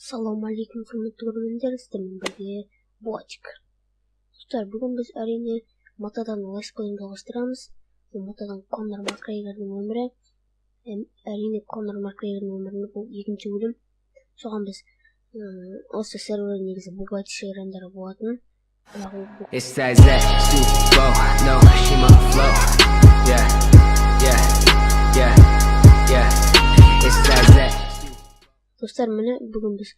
Ассалаумағалейкум, құрметті көрермендер, сіздермен бірге Ботик. Достар, бүгін біз әрине Матадан летсплейін жалғастырамыз. Бұл Матадан Конор Макгрегордың өмірі. Әрине Конор Макгрегордың өмірінің бұл екінші бөлім. Соған біз осы сервер негізі Bugatti Chiron-дары болатын. Бірақ ол It's that Z, Super, no, she my flow. Yeah, yeah, yeah. It's that Z. Достар, міне бүгін біз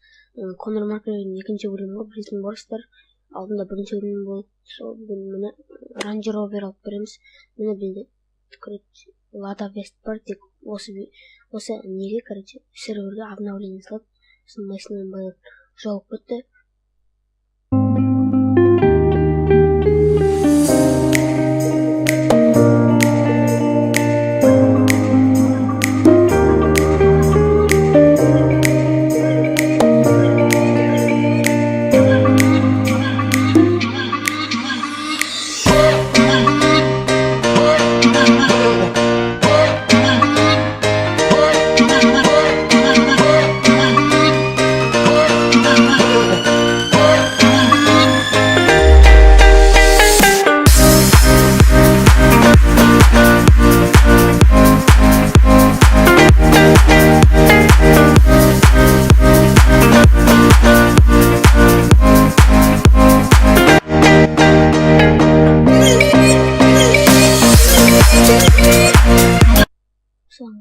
Конор Макгрегордың екінші бөлімі ғой, білетін боларсыздар. Алдында бірінші бөлім болды. Сол бүгін міне Range Rover алып береміз. Міне бізде, короче, Lada Vesta бар, тек осы неге, короче, серверге обновление салып, сосын машинаның бәрі жауып кетті. Соң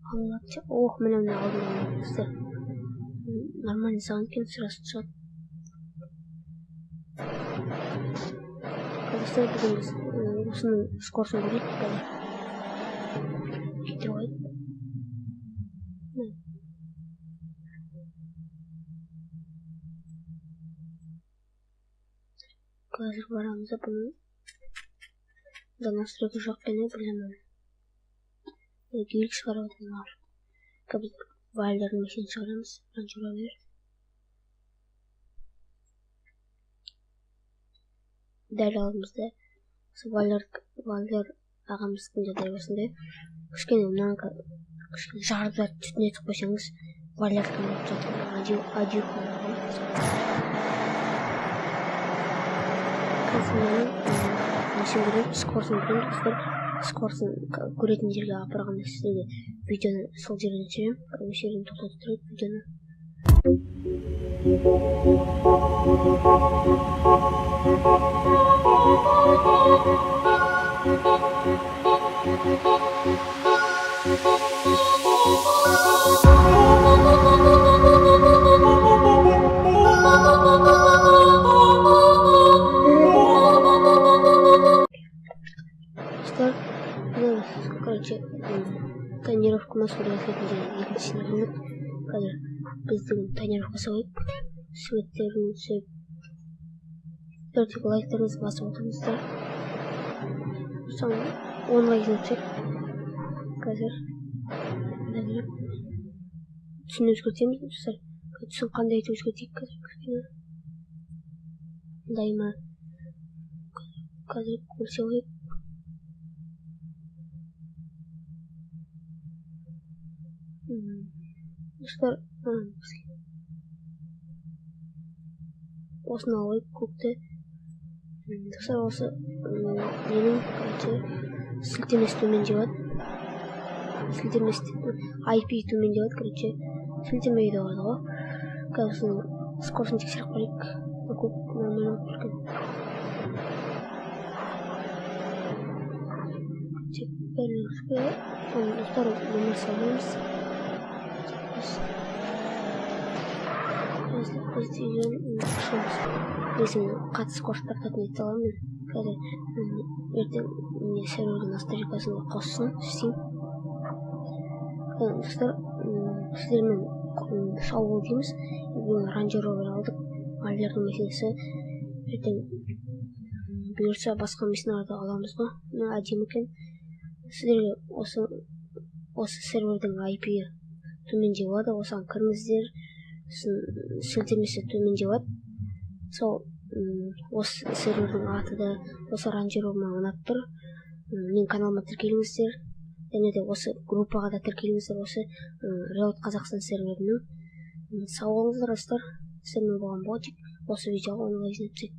алла, ох, міне міне алдында достар. Нормально саған екен, сразу шығады. Достар, бүгін біз осының скорысын көрейік қазір. Кете қояйық. Міне. Қазір барамыз да, бұны да настройка жоқ екен, білемін. Гелик шығарып жатыр мыналар. Қазір біз вайлдардың машинаны шығарамыз. Range Rover. Дәл алдымызда осы вайлдер ағамыздың жағдайы осындай. Кішкене мынаны кішкене жарып жатып түтінетіп қойсаңыз, вайлдердің болып жатыр. Адюха ғой. Қазір мынаның несін көреміз, скорысын көреміз, достар. Скорысын көретін жерге апарғанда сіздерге видеоны сол жерден түсіремін. Осы жерден тоқтатып тұрайық видеоны. Достар, мына біз, короче, тонировка ма сөйлесетін жер екіншісіне келдік. Қазір біз деген тонировка салайық. Суреттерін түсіріп. Тек лайктарыңызды басып отырыңыздар. Соң 10 лайк түседі. Қазір түсін өзгертеміз, достар. Түсін қандай етіп өзгертейік қазір кішкене. Мындай ма? Қазір көрсе қояйық. Достар, бізге осыны алайық, көкті. Достар, осы, ненің, короче, сілтемесі төмен деп алады. Сілтемесі IP төмен деп алады, короче, сілтеме деп алады ғой. Қазір осының скорысын тексеріп көрейік. Көк нормально болып тұр екен. Тек бәрін соны, достар, өмір салмаймыз. Біз деген ұшамыз. Өзім қатты скорость тартатын ете аламын мен. Қазір, ертең не сервердің настройкасын қоссын, істеймін. Достар, сіздермен сау бол дейміз. Бүгін Range Rover алдық. Вайлдердің мәселесі ертең, бұйырса басқа машиналарды аламыз ғой. Мына әдемі екен. Сіздерге осы сервердің ай пи-і төмендеп алады, осыған кіріңіздер. Сосын сілтемесі төмендеп алады. Сол, осы сервердің аты да осы Range Rover маған ұнап тұр. Менің каналыма тіркеліңіздер. Және де осы группаға да тіркеліңіздер, осы Реалд Қазақстан серверінің. Сау болыңыздар, достар! Сіздермен болған Ботик. Осы видеоға 10 лайк жинап.